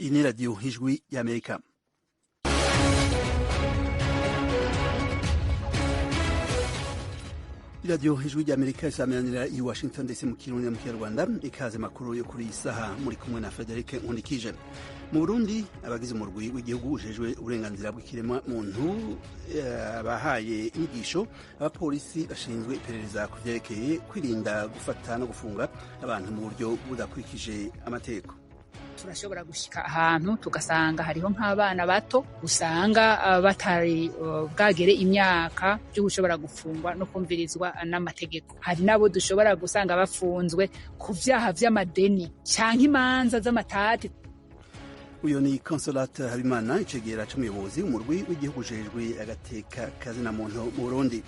Iyi ni radiyo Ijwi y'Amerika. Iradiyo Ijwi ry'Amerika isameranira i Washington ndetse mu Kirundi no mu Kinyarwanda. Ikaze makuru yo kuri iyi saha, muri kumwe na Frederic Nkundikije. Mu Burundi, abagize umurwi w'igihugu ujejwe uburenganzira bw'ikiremwa muntu bahaye inyigisho abapolisi bashinzwe iperereza ku vyerekeye kwirinda gufata no gufunga abantu mu buryo budakurikije amategeko. Turashobora gushika ahantu tugasanga hariho nk'abana bato usanga batari bwagere imyaka yo gushobora gufungwa no kumvirizwa n'amategeko. Hari nabo dushobora gusanga bafunzwe ku vyaha vy'amadeni canke imanza z'amatati. Uyo ni Consolate Habimana, icegera c'umuyobozi umurwi w'igihugu ujejwe agateka kazina muntu mu Burundi.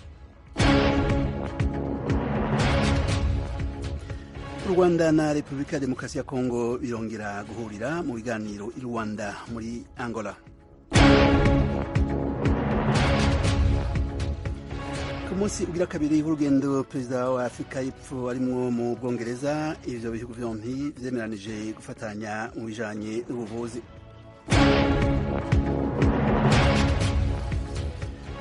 U Rwanda na Repubulika ya Demokarasi ya Kongo birongera guhurira mu biganiro i Rwanda muri Angola. Ku munsi ugira kabiri w'urugendo perezida wa Afurika y'Epfo arimwo mu Bwongereza, ivyo bihugu vyompi vyemeranije gufatanya mu bijanye n'ubuvuzi.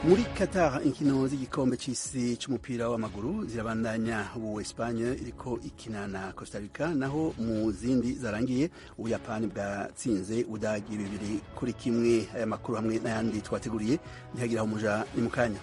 Muri Qatar, inkino z'igikombe c'isi c'umupira w'amaguru zirabandanya. Ubu Espagne iriko ikina na Costa Rica, naho mu zindi zarangiye Ubuyapani bwatsinze Ubudagi 2-1. Aya makuru hamwe n'ayandi twateguriye, ntihagira umuja, ni mu kanya.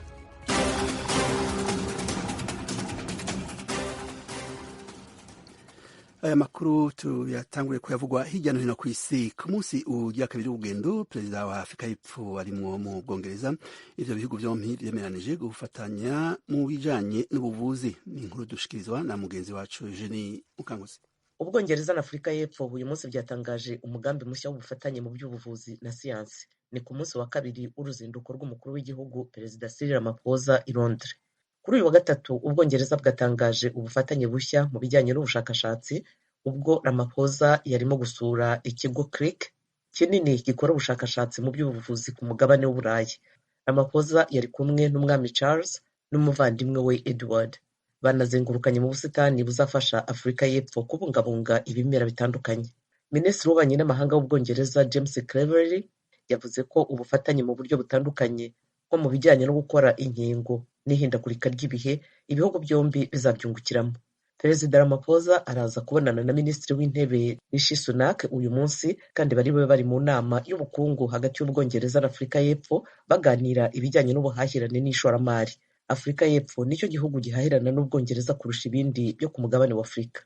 Aya makuru tuyatanguriye kuyavugwa hirya no hino ku isi. Ku munsi ugira kabiri w'urugendo perezida wa Afurika y'Epfo arimwo mu Bwongereza, ivyo bihugu vyompi vyemeranije gufatanya mu bijanye n'ubuvuzi. Ni inkuru dushikirizwa na mugenzi wacu Eugenie Mukanguzi. Ubwongereza na Afurika y'Epfo uyu munsi byatangaje umugambi mushya w'ubufatanye mu by'ubuvuzi na siyansi. Ni ku munsi wa kabiri w'uruzinduko rw'umukuru w'igihugu, Perezida Cyril Ramaphosa, i Londres. Kuri uyu wa gatatu, Ubwongereza bwatangaje ubufatanye bushya mu bijyanye n'ubushakashatsi ubwo Ramaphosa yarimo gusura ikigo Crick kinini gikora ubushakashatsi mu by'ubuvuzi ku mugabane w'Uburayi. Ramaphosa yari kumwe n'Umwami Charles n'umuvandimwe we Edward. Banazengurukanye mu busitani buzafasha Afurika y'Epfo kubungabunga ibimera bitandukanye. Minisitiri w'Ububanyi n'Amahanga w'Ubwongereza, James Cleverly, yavuze ko ubufatanye mu buryo butandukanye, nko mu bijyanye no gukora inkingo n'ihindagurika ry'ibihe, ibihugu byombi bizabyungukiramo. Perezida Ramaphosa araza kubonana na Minisitiri w'Intebe Rishi Sunak uyu munsi, kandi bari bube bari mu nama y'ubukungu hagati y'Ubwongereza na Afurika y'Epfo, baganira ibijyanye n'ubuhahirane n'ishoramari. Afurika y'Epfo nicyo gihugu gihahirana n'Ubwongereza kurusha ibindi byo ku mugabane wa Afurika.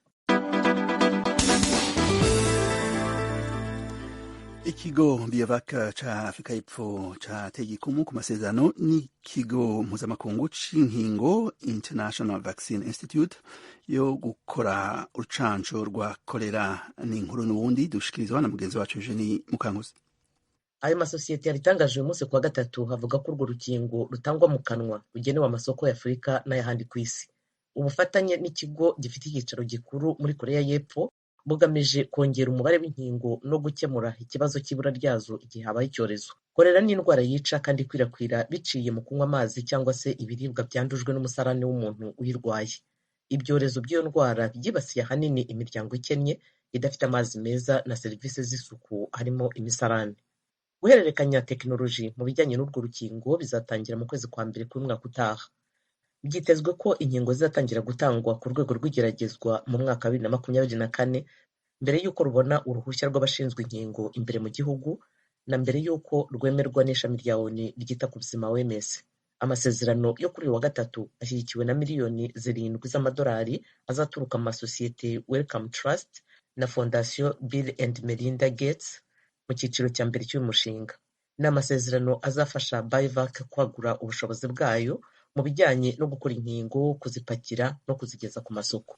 Ikigo Biovac ca Afurika y'Epfo cateye igikumu ku masezerano n'ikigo mpuzamakungu c'inkingo International Vaccine Institute yo gukora urucanco rwa kolera. Ni inkuru n'ubundi dushikirizwa na mugenzi wacu Eugenie Mukankusi. Ayo masosiyete yabitangaje uyu munsi kuwa gatatu, avuga ko urwo rukingo rutangwa mu kanwa rugenewe amasoko ya Afurika n'ayahandi ku isi. Ubufatanye n'ikigo gifite icyicaro gikuru muri Koreya y'Epfo bugamije kongera umubare w'inkingo no gukemura ikibazo cy'ibura ryazo igihe habaye icyorezo. Korera ni indwara yica kandi ikwirakwira biciye mu kunywa amazi cyangwa se ibiribwa byandujwe n'umusarani w'umuntu uyirwaye. Ibyorezo by'iyo ndwara byibasiye ahanini imiryango ikennye idafite amazi meza na serivisi z'isuku, harimo imisarani. Guhererekanya tekinoloji mu bijyanye n'urwo rukingo bizatangira mu kwezi kwa mbere k'umwaka utaha. Byitezwe ko inkingo zizatangira gutangwa ku rwego rw'igeragezwa mu mwaka wa 2024, mbere y'uko rubona uruhushya rw'abashinzwe inkingo imbere mu gihugu na mbere y'uko rwemerwa n'ishami rya ONU ryita ku buzima, OMS. Amasezerano yo kuri uyu wa gatatu ashyigikiwe na miliyoni 7 z'amadolari azaturuka mu masosiyete Wellcome Trust na Fondasiyo Bill and Melinda Gates mu cyiciro cya mbere cy'uyu mushinga. Ni amasezerano azafasha Biovac kwagura ubushobozi bwayo mu bijyanye no gukora inkingo, kuzipakira no kuzigeza ku masoko.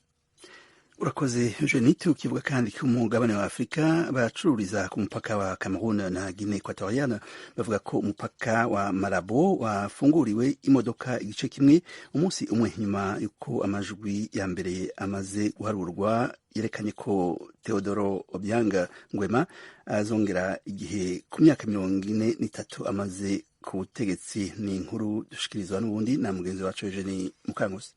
Urakoze Eugenie. Tukivuga kandi ko umugabane wa Afurika, bacururiza ku mupaka wa Cameroon na Guinée Equatoriale bavuga ko umupaka wa Malabo wafunguriwe imodoka igice kimwe, umunsi umwe nyuma y'uko amajwi ya mbere amaze guharurwa yerekanye ko Teodoro Obiang Nguema azongera igihe ku myaka 43 amaze ku butegetsi. Ni inkuru dushikirizwa n'ubundi na mugenzi wacu Eugenie Mukankusi.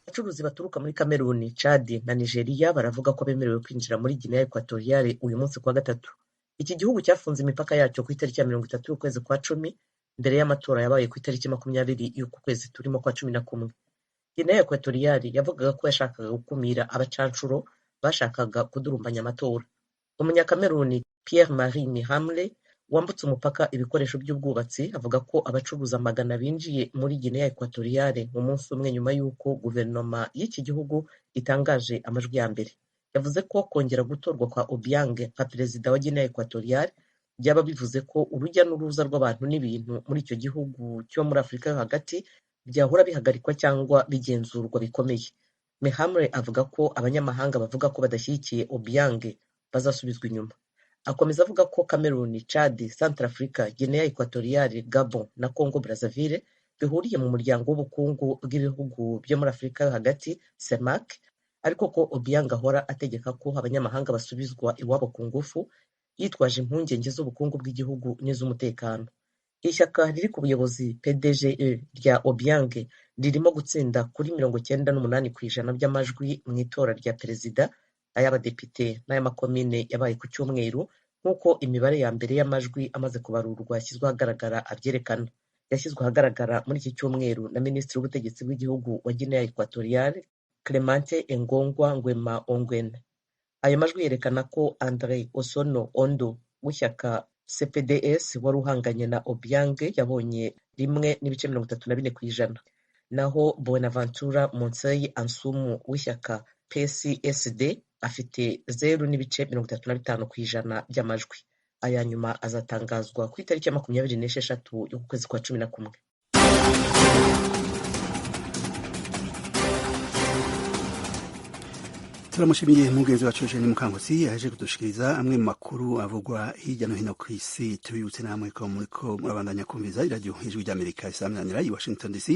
Abacuruzi baturuka muri Kameruni, Chad na Nigeria baravuga ko bemerewe kwinjira muri Guinea Equatoriale uyu munsi kuwa gatatu. Iki gihugu cyafunze imipaka yacyo ku itariki ya 30 y'ukwezi kwa 10 mbere y'amatora yabaye ku itariki 20 y'uku kwezi turimo kwa 11. Guinea Equatorial yavugaga ko yashakaga gukumira abacancuro bashakaga kudurumbanya amatora. Umunyakameruni Pierre Marie Mihamle wambutse umupaka ibikoresho by'ubwubatsi avuga ko abacuruza amagana binjiye muri Guinea Equatorial mu munsi umwe nyuma y'uko guverinoma y'iki gihugu itangaje amajwi ya mbere. Yavuze ko kongera gutorwa kwa Obiang nka perezida wa Guinea Equatorial byaba bivuze ko urujya n'uruza rw'abantu n'ibintu muri icyo gihugu cyo muri Afurika yo hagati byahora bihagarikwa cyangwa bigenzurwa bikomeye. Mehamre avuga ko abanyamahanga bavuga ko badashyigikiye Obiang bazasubizwa inyuma. Akomeza avuga ko Cameroon, Chad, Centrafrica, Guinea Equatorial, Gabon na Congo Brazzaville bihuriye mu muryango w'ubukungu bw'ibihugu byo muri Afurika yo hagati CEMAC, ariko ko Obiang ahora ategeka ko abanyamahanga basubizwa iwabo ku ngufu yitwaje impungenge z'ubukungu bw'igihugu n'iz'umutekano. Ishyaka riri ku buyobozi PDGE rya Obiang ririmo gutsinda kuri 98% by'amajwi mu itora rya perezida, ay'abadepite n'ay'amakomine yabaye ku cyumweru, nk'uko imibare ya mbere y'amajwi amaze kubarurwa yashyizwe ahagaragara abyerekana. Yashyizwe ahagaragara muri iki cyumweru na Minisitiri w'Ubutegetsi bw'Igihugu wa Guinea Equatorial, Clemente Engongwa Nguema Ongwen. Ayo majwi yerekana ko Andre Osono Ondo w'ishyaka CPDS wari uhanganye na Obiang yabonye 1.34%, naho Bonaventura Monsei Ansumu w'ishyaka PCSD afite 0.35% by'amajwi. Aya nyuma azatangazwa ku itariki ya 26 y'ukwezi kwa 11. Turamushimiye mugenzi wacu Eugene Mukankusi yaje kudushikiriza amwe mu makuru avugwa hirya no hino ku isi. Tubibutse namwe ko muriko murabandanya kumviza iradiyo Ijwi ry'Amerika isamyanira i Washington DC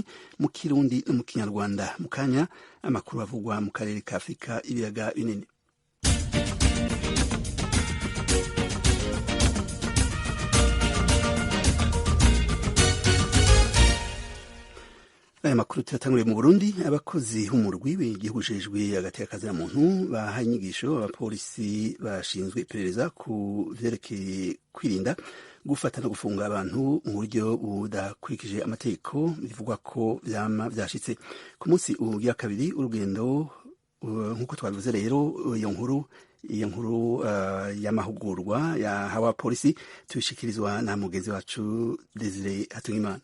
mu Kirundi no mu Kinyarwanda. Mu kanya amakuru avugwa mu karere ka Afurika ibiyaga binini. Aya makuru tuyatanguriye mu Burundi. Abakozi b'umurwi w'igihugu ujejwe agateka muntu bahaye inyigisho abapolisi bashinzwe iperereza ku vyerekeye kwirinda gufata no gufunga abantu mu buryo budakurikije amategeko, bivugwa ko vyama vyashitse ku munsi ugira kabiri urugendo. Nk'uko twabivuze rero, iyo nkuru y'amahugurwa yahawe abapolisi tubishikirizwa na mugenzi wacu Desire Hatungimana.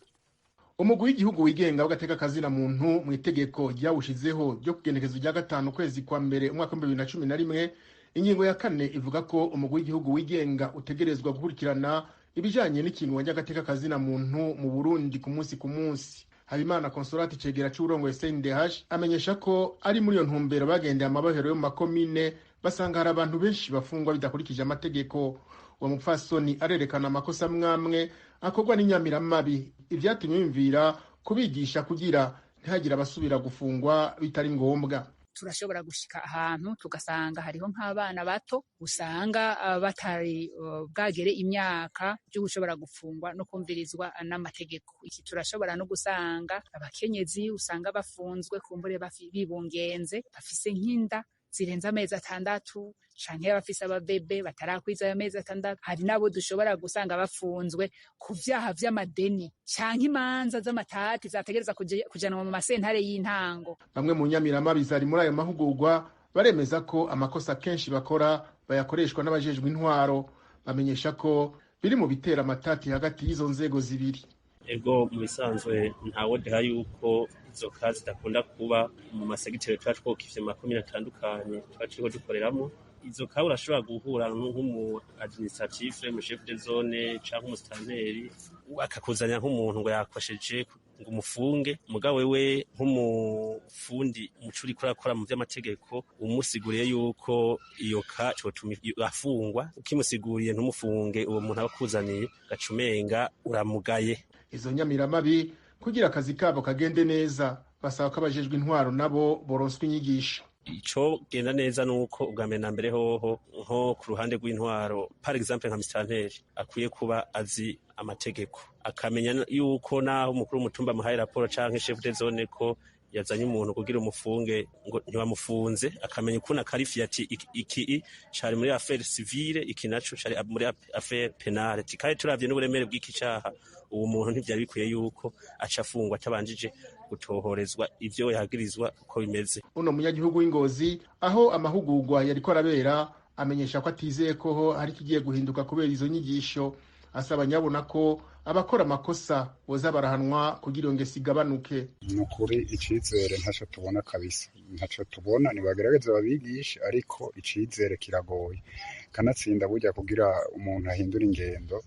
Umugwi w'igihugu wigenga w'agateka kazina muntu, mu itegeko ryawushizeho ryo kugenekezo rya 5 ukwezi kwa mbere umwaka 2011, ingingo ya 4 ivuga ko umugwi w'igihugu wigenga utegerezwa gukurikirana ibijanye n'ikinwa ry'agateka kazina muntu mu Burundi ku munsi ku munsi. Habimana Consolati, cegera c'uwurongoye CNDH, amenyesha ko ari muri iyo ntumbero bagendeye amabohero yo mu makomine, basanga hari abantu benshi bafungwa bidakurikije amategeko. Uwo mupfasoni arerekana amakosa amwamwe akorwa n'inyamiramabi, ivyatumye yumvira kubigisha kugira ntihagire abasubira gufungwa bitari ngombwa. Turashobora gushika ahantu tugasanga hariho nk'abana bato usanga batari bwagere imyaka yo gushobora gufungwa no kumvirizwa n'amategeko. Iki turashobora no gusanga abakenyezi usanga bafunzwe kumbure bibungenze, bafise nk'inda zirenze amezi 6, canke abafise ababebe batarakwiza ayo mezi 6. Hari nabo dushobora gusanga bafunzwe ku vyaha vy'amadeni canke imanza z'amatati zategereza kujanwa mu masentare y'intango. Bamwe mu nyamiramabi zari muri ayo mahugurwa baremeza ko amakosa kenshi bakora bayakoreshwa n'abajejwe intwaro. Bamenyesha ko biri mu bitera amatati hagati y'izo nzego zibiri. Ego, mu bisanzwe ntawodeha yuko izo ka zidakunda kuba mu masegiteri tuba twokivye mu makomine atandukanye tuba turiko dukoreramo. Izo ka urashobora guhura nk'umu administratif, mu chef de zone canke umusitanteri, akakuzanira nk'umuntu ngo yakosheje ngo umufunge. Mugabo wewe nk'umufundi muco uriko urakora mu vy'amategeko, umusiguriye yuko iyo ka cotuma afungwa, ukimusiguriye ntumufunge, uwo muntu aba akuzaniye gaca umenga uramugaye. Izo nyamiramabi, kugira akazi kabo kagende neza, basaba ko abajejwe intwaro nabo boronswa inyigisho. Ico genda neza nuko ubwa mbere na mbere hoho nko ku ruhande rw'intwaro, par exemple nka misitanteri, akwiye kuba azi amategeko, akamenya yuko naho umukuru w'umutumba amuhaye raporo canke chef de zone ko yazanye umuntu kugira umufunge ngo ntibamufunze, akamenya ukuntu akarifiye ati iki cari muri affaire civile, iki naco cari muri affaire penale. Kandi turavye n'uburemere bw'iki caha, uwo muntu ntivyari bikwiye yuko aca afungwa atabanjije gutohorezwa ivyo yagirizwa uko bimeze. Uno munyagihugu w'Ingozi aho amahugurwa yariko arabera amenyesha ko atizeye ko hari ikigiye guhinduka kubera izo nyigisho. Asaba nyabona ko abakora amakosa boza barahanwa kugira ngo ingese igabanuke. Ni ukuri icizere ntaco tubona kabisa, ntaco tubona. Nibagerageze babigishe, ariko icizere kiragoye kanatsinda. Burya kugira umuntu ahindura ingendo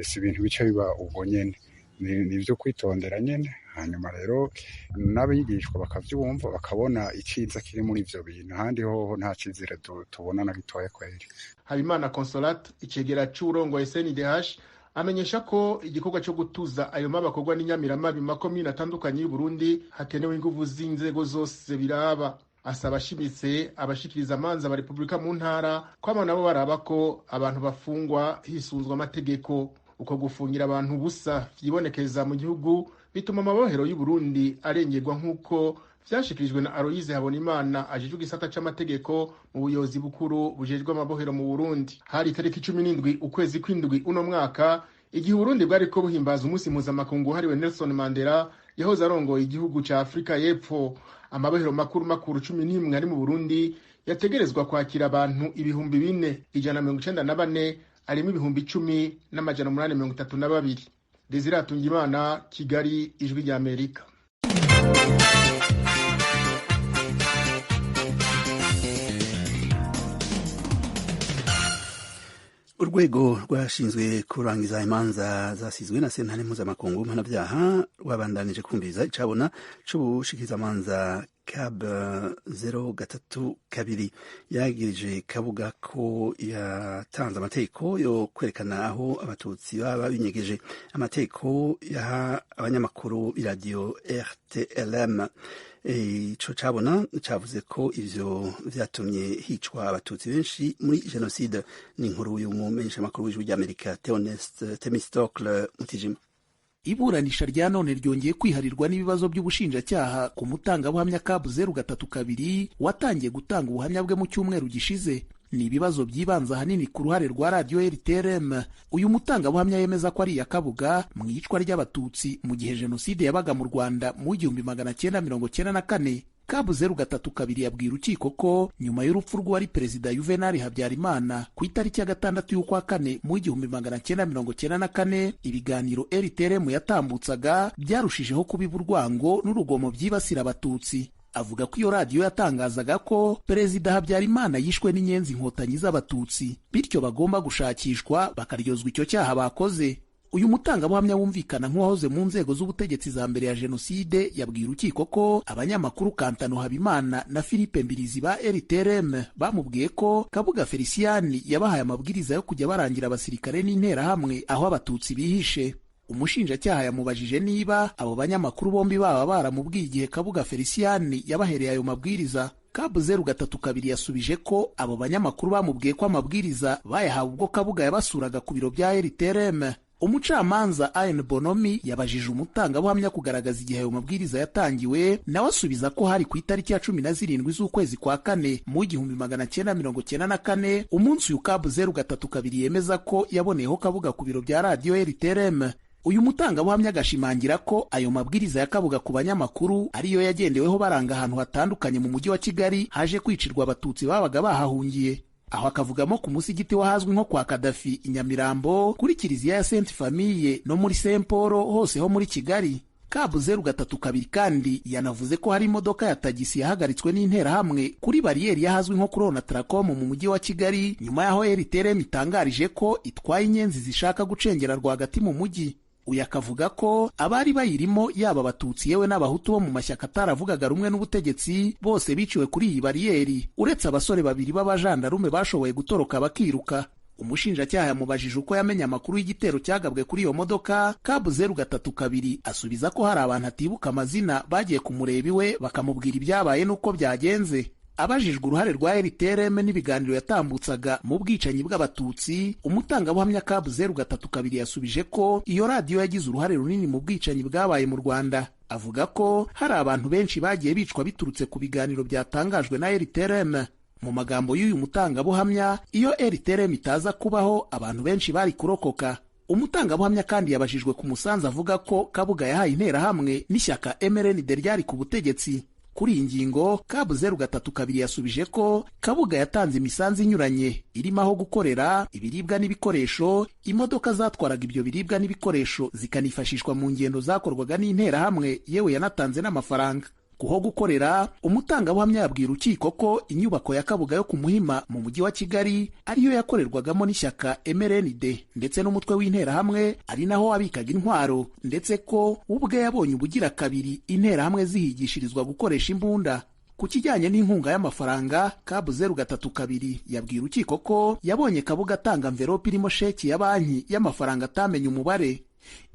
si ibintu bica biba ubwo nyene, ni ibyo kwitondera nyene. Hanyuma rero n'abigishwa bakavyumva, bakabona iciza kiri muri ivyo bintu. Ahandi hoho nta cizere tubona na gitoya kweri. Habimana Consolate, icegera c'uwurongoye CNDH, amenyesha ko igikorwa cyo gutuza ayo mabi akorwa n'inyamiramabi mu makomine atandukanye y'u Burundi hakenewe inguvu z'inzego zose biraba. Asaba ashimitse abashikiriza amanza ba Repubulika mu ntara kwama nabo baraba ko abantu bafungwa hisunzwe amategeko. Uko gufungira abantu ubusa vyibonekeza mu gihugu bituma amabohero y'u Burundi arengerwa, nk'uko vyashikirijwe na Aloise Habonimana ajejwe igisata c'amategeko mu buyobozi bukuru bujejwe amabohero mu Burundi. Hari itariki 17 ukwezi kw'indwi uno mwaka, igihe Uburundi bwariko buhimbaza umunsi mpuzamakungu wahariwe Nelson Mandela yahoze arongoye igihugu ca Afrika y'Epfo. Amabohero makuru makuru 11 ari mu Burundi yategerezwa kwakira abantu 4194, arimo 10,832. Desire Hatungimana, Kigali, Ijwi rya Amerika. Urwego rwashinzwe kurangiza imanza zasizwe na sentare mpuzamakungu mpanabyaha rwabandanije kumviriza icabona c'ubushikirizamanza cab 032 yagirije Kabuga ko yatanze amategeko yo kwerekana aho abatutsi baba binyegeje, amategeko yaha abanyamakuru b'iradiyo RTLM. Ico cabona cavuze ko ivyo vyatumye hicwa abatutsi benshi muri jenoside. Ni inkuru y'umumenyeshamakuru w'Ijwi ry'Amerika Theoneste Temistocle Mutijima. Iburanisha rya none ryongeye kwiharirwa n'ibibazo by'ubushinjacyaha ku mutangabuhamya kabu 032 watangiye gutanga ubuhamya bwe mu cyumweru gishize. Ni ibibazo byibanze ahanini ku ruhare rwa radiyo RTLM uyu mutangabuhamya yemeza ko ari iya Kabuga mu iyicwa ry'abatutsi mu gihe jenoside yabaga mu Rwanda mu 1994. Kabu 032 yabwiye urukiko ko nyuma y'urupfu rw'uwari perezida Juvenal Habyarimana ku itariki ya 6 y'ukwa kane mu 1994, ibiganiro RTLM yatambutsaga byarushijeho kubiba urwango n'urugomo byibasira abatutsi. Avuga ko iyo radiyo yatangazaga ko perezida Habyarimana yishwe n'inyenzi inkotanyi z'abatutsi, bityo bagomba gushakishwa bakaryozwa icyo cyaha bakoze. Uyu mutangabuhamya wumvikana nk'uwahoze mu nzego z'ubutegetsi za mbere ya jenoside yabwiye urukiko ko abanyamakuru Kantano Habimana na Philippe Mbirizi ba RTLM bamubwiye ko Kabuga Felicien yabahaye amabwiriza yo kujya barangira abasirikare n'interahamwe aho abatutsi bihishe. Umushinjacyaha yamubajije niba abo banyamakuru bombi baba baramubwiye igihe Kabuga Felicien yabahereye ayo mabwiriza. Kabu 032 yasubije ko abo banyamakuru bamubwiye ko amabwiriza bayahawe ubwo Kabuga yabasuraga ku biro bya RTLM. Umucamanza Ayen Bonomi yabajije umutangabuhamya kugaragaza igihe ayo mabwiriza yatangiwe, nawe asubiza ko hari ku itariki ya 17 z'ukwezi kwa kane mu 1994, umunsi uyu Kabu 032 yemeza ko yaboneyeho Kabuga ku biro bya radiyo RTLM. Uyu mutangabuhamya agashimangira ko ayo mabwiriza ya Kabuga ku banyamakuru ariyo yagendeweho baranga ahantu hatandukanye mu mujyi wa Kigali haje kwicirwa abatutsi babaga bahahungiye. Aho akavugamo ku musigiti wahazwi nko kwa Kadafi i Nyamirambo, kuri kiliziya ya Sainte Famille no muri Saint Paul hose ho muri Kigali. Kabu 032 kandi yanavuze ko hari imodoka ya tagisi yahagaritswe n'interahamwe kuri bariyeri y'ahazwi nko kuri Onatracom mu mujyi wa Kigali, nyuma y'aho RTLM itangarije ko itwaye inyenzi zishaka gucengera rwagati mu mujyi. Uyu akavuga ko abari bayirimo yaba abatutsi yewe n'abahutu bo mu mashyaka ataravugaga rumwe n'ubutegetsi bose biciwe kuri iyi bariyeri, uretse abasore babiri b'abajandarume bashoboye gutoroka bakiruka. Umushinjacyaha yamubajije uko yamenye amakuru y'igitero cyagabwe kuri iyo modoka. Kabu 032 asubiza ko hari abantu atibuka amazina bagiye kumureba iwe bakamubwira ibyabaye n'uko byagenze. Abajijwe uruhare rwa RTLM n'ibiganiro yatambutsaga mu bwicanyi bw'abatutsi, umutangabuhamya Kabu 032 yasubije ko iyo radiyo yagize uruhare runini mu bwicanyi bwabaye mu Rwanda. Avuga ko hari abantu benshi bagiye bicwa biturutse ku biganiro byatangajwe na RTRM. Mu magambo y'uyu mutangabuhamya, iyo RTRM itaza kubaho abantu benshi bari kurokoka. Umutangabuhamya kandi yabajijwe ku musanzu avuga ko Kabuga yahaye Interahamwe n'ishyaka MRND ryari ku butegetsi. Kuri iyi ngingo, Kabu 032 yasubije ko Kabuga yatanze imisanzu inyuranye irimo aho gukorera, ibiribwa n'ibikoresho, imodoka zatwaraga ibyo biribwa n'ibikoresho zikanifashishwa mu ngendo zakorwaga n'Interahamwe, yewe yanatanze n'amafaranga. Kuho gukorera, umutangabuhamya yabwira urukiko ko inyubako ya Kabuga yo ku Muhima mu mujyi wa Kigali ariyo yakorerwagamo n'ishyaka MRND ndetse n'umutwe w'Interahamwe, ari naho wabikaga intwaro, ndetse ko ubwe yabonye ubugira kabiri Interahamwe zihigishirizwa gukoresha imbunda. Ku kijyanye n'inkunga y'amafaranga, Kabu 032 yabwira urukiko ko yabonye Kabuga atanga mverope irimo sheki ya banki y'amafaranga atamenye umubare.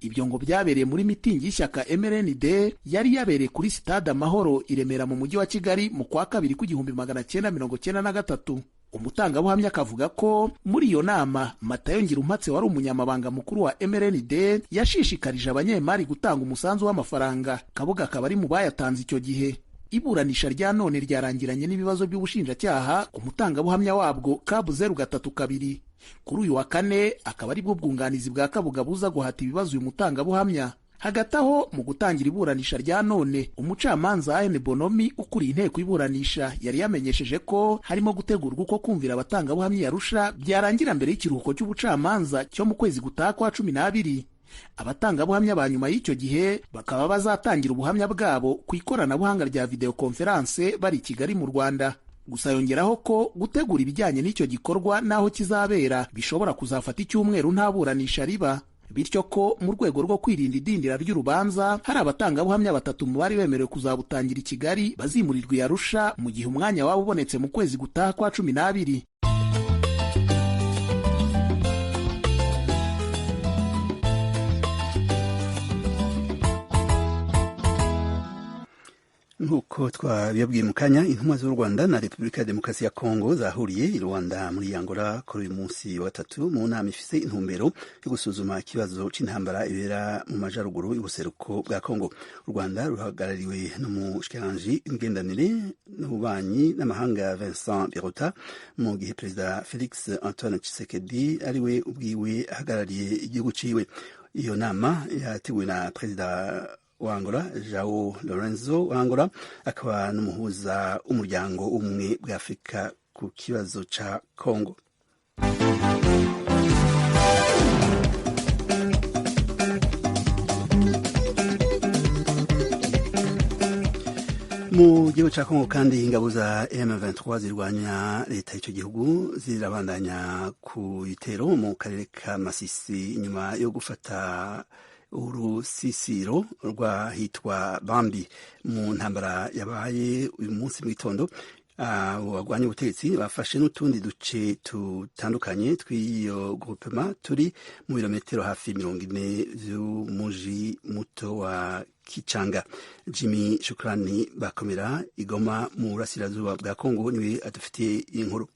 Ibyo ngo byabereye muri mitingi y'ishyaka MRND yari yabereye kuri Sitade Amahoro i Remera mu mujyi wa Kigali mu kwa kabiri k'1993. Umutangabuhamya akavuga ko muri iyo nama Matayo Ngirumpatse wari umunyamabanga mukuru wa MRND yashishikarije abanyemari gutanga umusanzu w'amafaranga, Kabuga akaba ari mu bayatanze icyo gihe. Iburanisha rya none ryarangiranye n'ibibazo by'ubushinjacyaha ku mutangabuhamya wabwo Kabu 032. Kuri uyu wa kane akaba aribwo bwunganizi bwa Kabuga buza guhata ibibazo uyu mutangabuhamya. Hagati aho, mu gutangira iburanisha rya none, umucamanza Anne Bonomi ukuriye inteko iburanisha yari yamenyesheje ko harimo gutegurwa uko kumvira abatangabuhamya yarusha byarangira mbere y'ikiruhuko cy'ubucamanza cyo mu kwezi gutaha kwa 12. Abatangabuhamya ba nyuma y'icyo gihe bakaba bazatangira ubuhamya bwabo ku ikoranabuhanga rya videoconference bari i Kigali mu Rwanda. Gusa yongeraho ko gutegura ibijyanye n'icyo gikorwa n'aho kizabera bishobora kuzafata icyumweru nta buranisha riba, bityo ko mu rwego rwo kwirinda idindira ry'urubanza hari abatangabuhamya batatu mu bari bemerewe kuzabutangira i Kigali bazimurirwa i Arusha mu gihe umwanya waba ubonetse mu kwezi gutaha kwa 12. Nk'uko twabibabwiye mu kanya, intumwa z'u Rwanda na Repubulika ya Demokarasi ya Kongo zahuriye i Rwanda muri Angola kuri uyu munsi wa gatatu mu nama ifise intumbero yo gusuzuma ikibazo c'intambara ibera mu majaruguru y'ubuseruko bwa Kongo. U Rwanda ruhagarariwe n'umushikiranganji w'imigenderanire n'ububanyi n'amahanga Vincent Biruta, mu gihe Perezida Felix Antoine Tshisekedi ariwe ubwiwe ahagarariye igihugu ciwe. Iyo nama yateguwe na Perezida wa Angola João Lourenço wa Angola, akaba n'umuhuza w'umuryango umwe bwa Afurika ku kibazo ca Kongo. Mu gihugu ca Kongo kandi, ingabo za M23 zirwanya leta y'ico gihugu zirabandanya ku bitero mu karere ka Masisi inyuma yo gufata urusisiro rwahitwa Bambi mu ntambara yabaye uyu munsi mu gitondo. Abagwanya ubutegetsi bafashe n'utundi duce tutandukanye tw'iyo groupement turi mu birometero hafi 40 vy'umuji muto wa Kichanga. Jimmy Shukrani bakomera igoma mu burasirazuba bwa Kongo niwe adufitiye inkuru.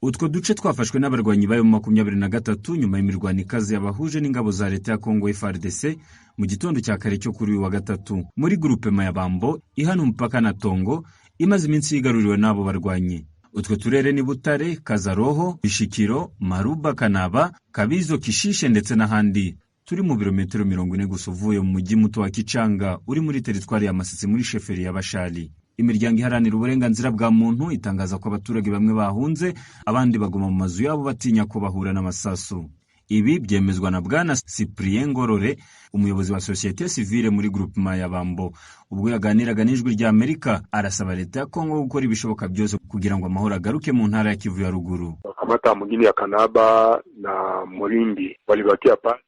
Utwo duce twafashwe n'abarwanyi bayo 23 nyuma y'imirwano ikaze yabahuje n'ingabo za leta ya Kongo FARDC mu gitondo cya kare cyo kuri uyu wa gatatu muri groupement ya Bambo ihana umupaka na Tongo imaze iminsi yigaruriwe n'abo barwanyi. Utwo turere ni Butare, Kazaroho, Bishikiro, Maruba, Kanaba, Kabizo, Kishishe ndetse n'ahandi. Turi mu birometero 40 gusa uvuye mu mujyi muto wa Kichanga uri muri teritwari ya Masisi muri sheferi ya Bashali. Imiryango iharanira uburenganzira bwa muntu itangaza ko abaturage bamwe bahunze, abandi baguma mu mazu yabo batinya ko bahura n'amasasu. Ibi byemezwa na Bwana Cyprien Ngorore, umuyobozi wa sosiyete sivile muri groupement ya Bambo. Ubwo yaganiraga n'Ijwi rya Amerika, arasaba leta ya Kongo gukora ibishoboka byose kugira ngo amahoro agaruke mu ntara ya Kivu ya ruguru. Kamata mugini ya Kanaba na Murindi walibakia pa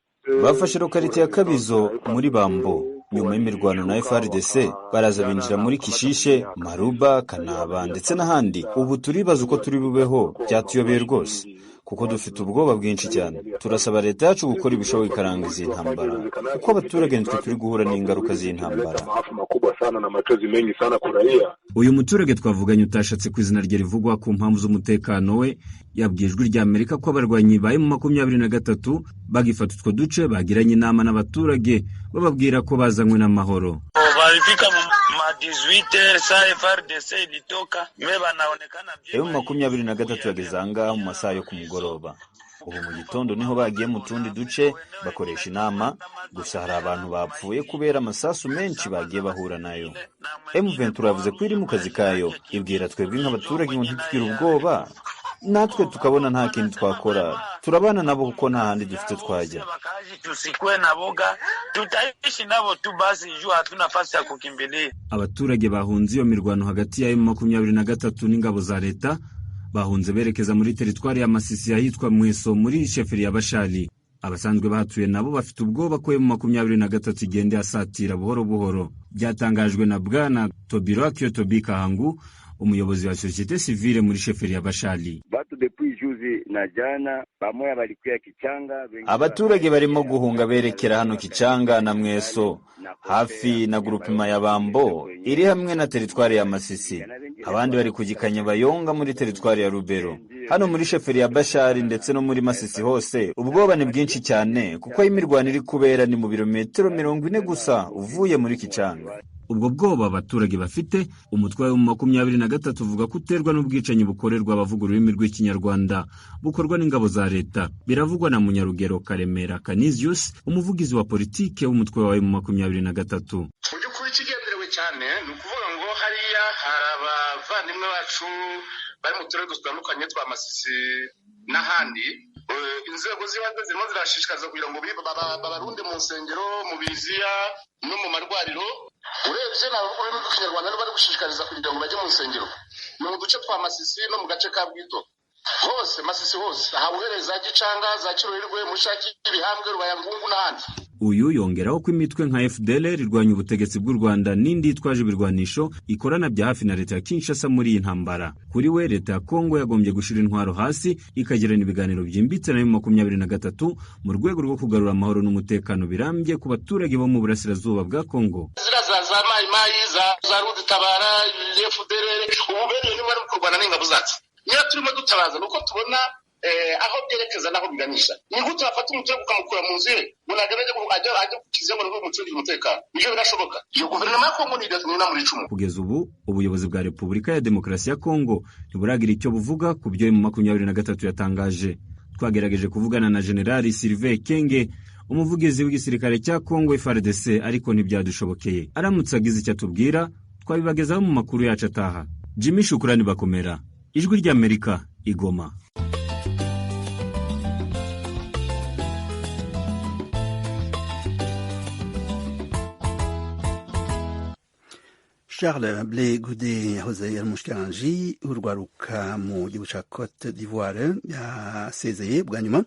bafashe lokalite ya Kabizo muri Bambo nyuma y'imirwano na FARDC, baraza binjira muri Kishishe, Maruba, Kanaba ndetse n'ahandi. Ubu turibaza uko turi bubeho, byatuyobeye rwose. Kuko dufite ubwoba bwinshi cyane. Turasaba leta yacu gukora ibishoboka ikarangiza iyi ntambara, kuko abaturage nitwe turi guhura n'ingaruka z'intambara. Uyu muturage twavuganye utashatse ku izina rye rivugwa ku mpamvu z'umutekano we, yabwiye Ijwi rya Amerika ko abarwanyi ba M23 bagifata utwo duce bagiranye inama n'abaturage bababwira ko bazanywe n'amahoro. M23 yageze ahangaha mu masaha yo ku mugoroba. Ubu mu gitondo niho bagiye mu tundi duce bakoresha inama, gusa hari abantu bapfuye kubera amasasu menshi bagiye bahura nayo. M23 yavuze ko iri mu kazi kayo, ibwira twebwe nk'abaturage ngo ntitugire ubwoba, natwe tukabona nta kintu twakora, turabana nabo kuko nta handi dufite twajya. Abaturage bahunze iyo mirwano hagati ya M23 n'ingabo za leta bahunze berekeza muri teritwari ya Masisi ahitwa Mweso muri sheferi ya Bashali. Abasanzwe bahatuye nabo bafite ubwoba ko M23 igenda asatira buhoro buhoro. Byatangajwe na Bwana Tobiro Tobi Kahangu, umuyobozi wa societe civile muri sheferi ya Bashali. Abaturage barimo guhunga berekera hano Kichanga na Mweso hafi na grupema ya Bambo iri hamwe na teritwari ya Masisi. Abandi bari kugikanya Bayonga muri teritwari ya Rubero. Hano muri sheferi ya Bashari ndetse no muri Masisi hose ubwoba ni bwinshi cyane, kuko imirwano iri kubera ni mu birometero 40 gusa uvuye muri Kichanga. Ubwo bwoba abaturage bafite, umutwe wa M23 uvuga ko uterwa n'ubwicanyi bukorerwa abavuga ururimi rw'Ikinyarwanda bukorwa n'ingabo za leta. Biravugwa na Munyarugero Karemera Canisius, umuvugizi wa politike w'umutwe wa M23. Mu by'ukuri ikigenderewe cyane ni ukuvuga ngo hariya hari abavandimwe bacu bari mu turere dutandukanye twa Masisi n'ahandi. Inzego z'ibanze zirimo zirashishikaza kugira ngo babarunde mu nsengero, mu biziya no mu marwariro. Urebye n'abavuga ururimi rw'Ikinyarwanda nibo bari gushishikariza kugira ngo bajye mu nsengero, ni mu duce twa Masisi no mu gace ka Bwito hose, Masisi hose, aha uhereye za Gicanga, za Kiruhirwe, Mushaki, Bihambwe, Rubayangungu n'ahandi. Uyu yongeraho ko imitwe nka FDLR irwanya ubutegetsi bw'u Rwanda n'indi yitwaje ibirwanisho ikorana bya hafi na leta ya Kinshasa muri iyi ntambara. Kuri we, leta ya Kongo yagombye gushira intwaro hasi ikagirana ibiganiro byimbitse na M23 mu rwego rwo kugarura amahoro n'umutekano birambye ku baturage bo mu burasirazuba bwa Kongo. Zira za Mai Mai, za Ruditabara, FDLR, ubu bene nibo bari kurwana n'ingabo zacu. Niyo turimo dutabaza nuko tubona aho byerekeza naho biganisha. Ni gute wafata umuturage ukamukura mu nzu ye ngo nagere ajye kukiziya ngo nibwo umucungire umutekano? Ibyo birashoboka. Iyo guverinoma ya Kongo ni muri icumu. Kugeza ubu ubuyobozi bwa Repubulika ya Demokarasi ya Kongo ntiburagira icyo buvuga ku byo M23 yatangaje. Twagerageje kuvugana na General Sylvain Kenge, umuvugizi w'igisirikare cya Kongo FARDC, ariko ntibyadushobokeye. Aramutse agize icyo atubwira twabibagezaho mu makuru yacu ataha. Jimmy Shukrani Bakomera, Ijwi ry'Amerika, Igoma. Charles Blé Goudé yahoze ari umushikiranganji w'urwaruka mu gihugu ca Cote d'Ivoire yasezeye bwa nyuma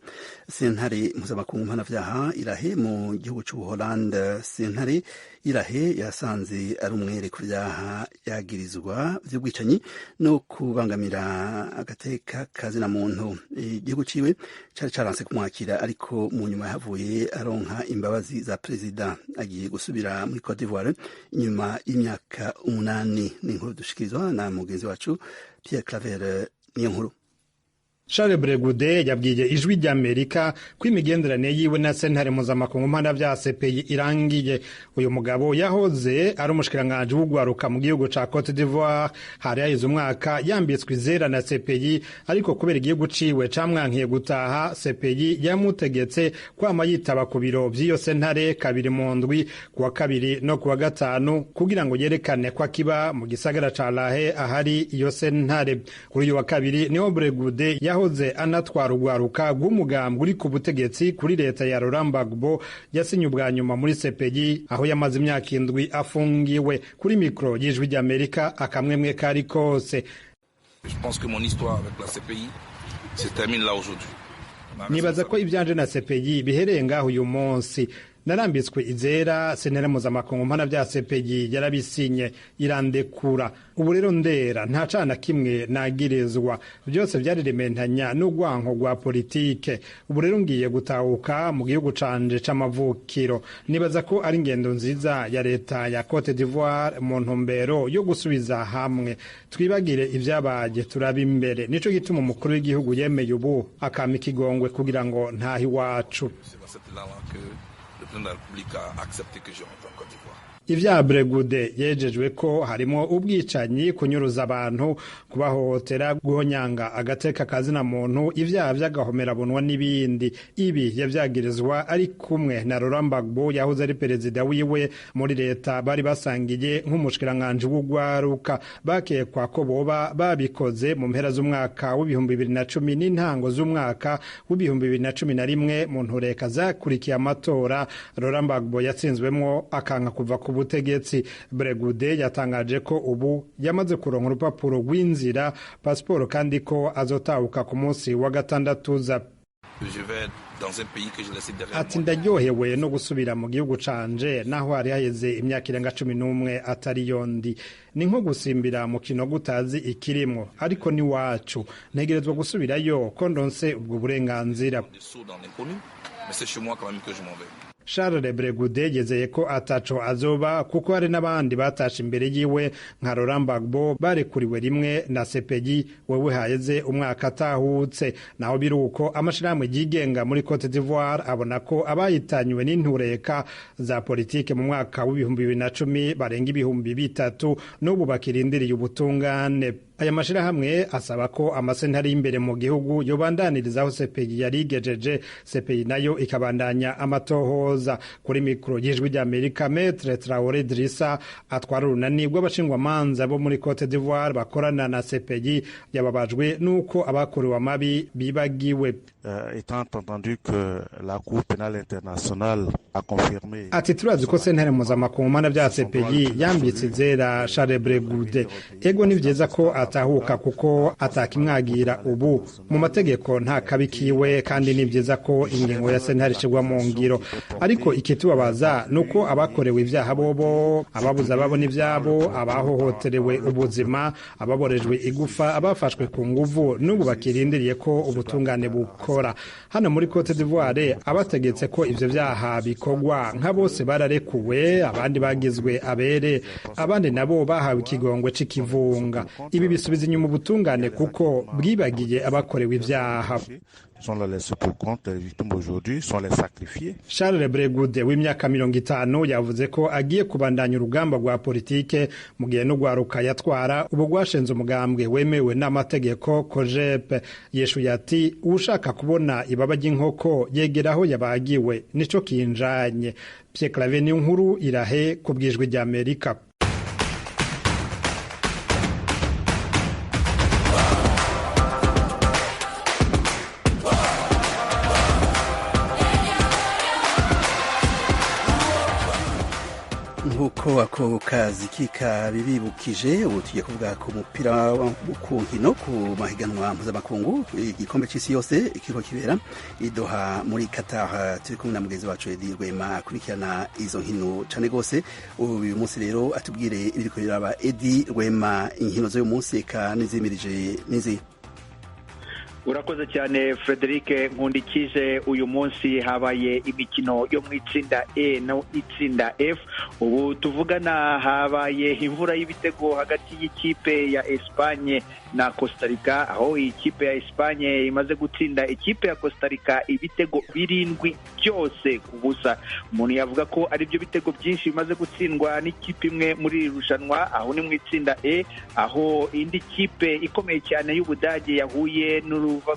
sentare mpuzamakungu mpanavyaha irahe mu gihugu c'Ubuholande. Sentare irahe yasanze ari umwere ku vyaha yagirizwa vy'ubwicanyi no kubangamira agateka kazina muntu. Igihugu ciwe cari caranse kumwakira, ariko mu nyuma yahavuye aronka imbabazi za perezida. Agiye gusubira muri Cote d'Ivoire inyuma y'imyaka 8. Ni inkuru dushikirizwa na mugenzi wacu Pierre Claver niyo nkuru. Charles Blé Goudé yabwiye Ijwi ry'Amerika ko imigenderanire yiwe na sentare mpuzamakungu mpanavyaha CPI irangiye. Uyu mugabo yahoze ari umushikiranganji w'ugwaruka mu gihugu ca Cote d'Ivoire, hari haheze umwaka yambitswe izera na CPI, ariko kubera igihugu ciwe camwankiye gutaha, CPI yamutegetse kwama yitaba ku biro vy'iyo sentare kabiri mu ndwi, kuwa kabiri no kuwa gatanu, kugira ngo yerekane ko akiba mu gisagara ca Lahe ahari iyo sentare. Kuri uyu wa kabiri niho Blé Goudé yahoze anatwara urwaruka rw'umugambwe uri ku butegetsi kuri leta ya Laurent Gbagbo yasinye ubwa nyuma muri CPI, aho yamaze imyaka 7 afungiwe. Kuri mikro y'Ijwi ry'Amerika akamwemwe kari kose. Nibaza ko ivyanje na CPI bihereye ngaho uyu munsi. Narambitswe izera, sentare mpuzamakungu mpanavyaha CPI yarabisinye irandekura. Ubu rero ndera, nta cana kimwe nagirizwa, byose vyarirementanya n'urwanko rwa politike. Ubu rero ngiye gutahuka mu gihugu canje c'amavukiro. Nibaza ko ari ingendo nziza ya leta ya Cote d'Ivoire mu ntumbero yo gusubiza hamwe, twibagire ivyabaye, turabe imbere. Nico gituma umukuru w'igihugu yemeye ubu akampa ikigongwe kugira ngo ntahe iwacu. Ivyaha Blé Goudé yejejwe ko harimo ubwicanyi, kunyuruza abantu, kubahohotera, guhonyanga agateka kazina muntu, ivyaha vy'agahomerabunwa n'ibindi. Ibi yavyagirizwa ari kumwe na Laurent Gbagbo yahoze ari perezida wiwe muri leta bari basangiye nk'umushikiranganji w'ugwaruka. Bakekwa ko boba babikoze mu mpera z'umwaka w'2010 n'intango z'umwaka w'2011 mu ntureka zakurikiye amatora Laurent Gbagbo yatsinzwemwo akanka kuva ku butegetsi. Blé Goudé yatangaje ko ubu yamaze kuronka urupapuro rw'inzira, pasiporo, kandi ko azotahuka ku munsi wa gatandatu za. Ati: "Ndaryohewe no gusubira mu gihugu canje naho hari haheze imyaka irenga 11 atari yondi. Ni nko gusimbira mu kinogo utazi ikirimwo, ariko ni wacu, ntegerezwa gusubirayo ko ndonse ubwo burenganzira." Charles Blé Goudé yizeye ko ataco azoba kuko hari n'abandi batashe imbere yiwe nka Laurent Gbagbo barekuriwe rimwe na CPI, wewe haheze umwaka atahutse. Naho biruko, amashirahamwe yigenga muri Cote d'Ivoire abona ko abayitanywe n'intureka za politike mu mwaka w'2010 barenga 3000 n'ubu bakirindiriye ubutungane. Aya mashirahamwe asaba ko amasentare y'imbere mu gihugu yobandanirizaho CPI yarigejeje, CPI nayo ikabandanya amatohoza. Kuri mikoro y'Ijwi ry'Amerika, Maître Traoré Drissa atwara urunani rw'abashingwamanza bo muri Cote d'Ivoire bakorana na CPI yababajwe n'uko abakorewe amabi bibagiwe. Étant entendu que la Cour pénale internationale a confirmé Ati: "Turazi ko sentare mpuzamakungu mpanavyaha CPI yambitse izera Charles Blé Goudé. Ego, ni vyiza ko atahuka kuko atakimwagira ubu mu mategeko, nta kabi kiwe, kandi ni vyiza ko ingingo ya sentare ishirwa mu ngiro. Ariko ikitubabaza nuko abakorewe ivyaha bobo, ababuze ababo n'ivyabo, abahohoterewe ubuzima, ababorejwe igufa, abafashwe ku nguvu, n'ubu bakirindiriye ko ubutungane bukora. Hano muri Cote d'Ivoire abategetse ko ivyo vyaha bikorwa nka bose bararekuwe, abandi bagizwe abere, abandi nabo bahawe ikigongwe c'ikivunga. Ibi bisubiza inyuma ubutungane kuko bwibagiye abakorewe ivyaha." Sont les laissés pour compte, les victimes aujourd'hui sont les sacrifiés. Charles Blé Goudé w'imyaka 50 yavuze ko agiye kubandanya urugamba rwa politike mu gihe n'urwaruka yatwara ubu rwashinze umugambwe wemewe n'amategeko COJEP. Yeshuye ati: "Ushaka kubona ibaba ry'inkoko yegera aho yabagiwe, nico kinjanye." Pierre Claver Niyonkuru, irahe ku bw'Ijwi ry'Amerika. Nk'uko ako kazi kikabibibukije, ubu tugiye kuvuga ku mupira, ku nkino, ku mahiganwa mpuzamakungu, igikombe c'isi yose kiriko kibera i Doha muri Qatar. Turi kumwe na mugenzi wacu Edi Rwema akurikirana izo nkino cane gose. Uyu munsi rero atubwire ibiriko biraba. Edi Rwema, inkino z'uyu munsi eka n'izimirije n'izihe? Urakoze cyane, Frederic Nkundikije. Uyu munsi habaye imikino yo mu itsinda E no itsinda F. Ubu tuvugana habaye imvura y'ibitego hagati y'ikipe ya Espagne na Costa Rica, aho ikipe ya Espagne imaze gutsinda ikipe ya Costa Rica ibitego 7-0. Umuntu yavuga ko ari byo bitego byinshi bimaze gutsindwa n'ikipe imwe muri iri rushanwa. Aho ni mu itsinda E, aho indi kipe ikomeye cyane y'Ubudage yahuye n'uruva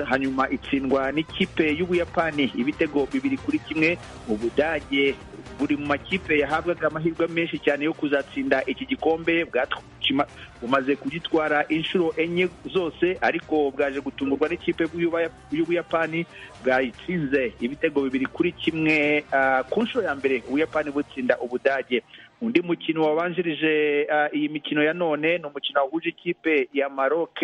hanyuma itsindwa n'ikipe y'Ubuyapani ibitego 2-1. Ubudage buri mu makipe yahabwaga amahirwe menshi cyane yo kuzatsinda iki gikombe, bumaze kugitwara inshuro enye zose, ariko bwaje gutungurwa n'ikipe y'Ubuyapani bwayitsinze ibitego 2-1. Ku nshuro ya mbere Ubuyapani butsinda Ubudage. Undi mukino wabanjirije iyi mikino ya none ni umukino wahuje ikipe ya Maroc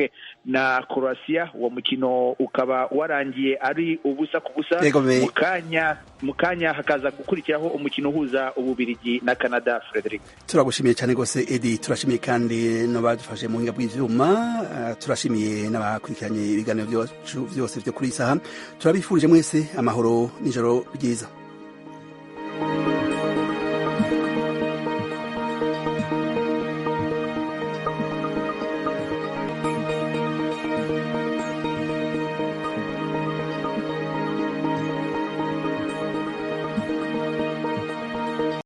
na Croatia. Uwo mukino ukaba warangiye ari 0-0. Mu kanya hakaza gukurikiraho umukino uhuza Ububirigi na Canada. Frederic, turagushimiye cyane rwose Edi. Turashimiye kandi n'abadufashe mu buhinga bw'ivyuma. Turashimiye n'abakurikiranye ibiganiro byose byo kuri iyi saha. Turabifurije mwese amahoro n'ijoro ryiza.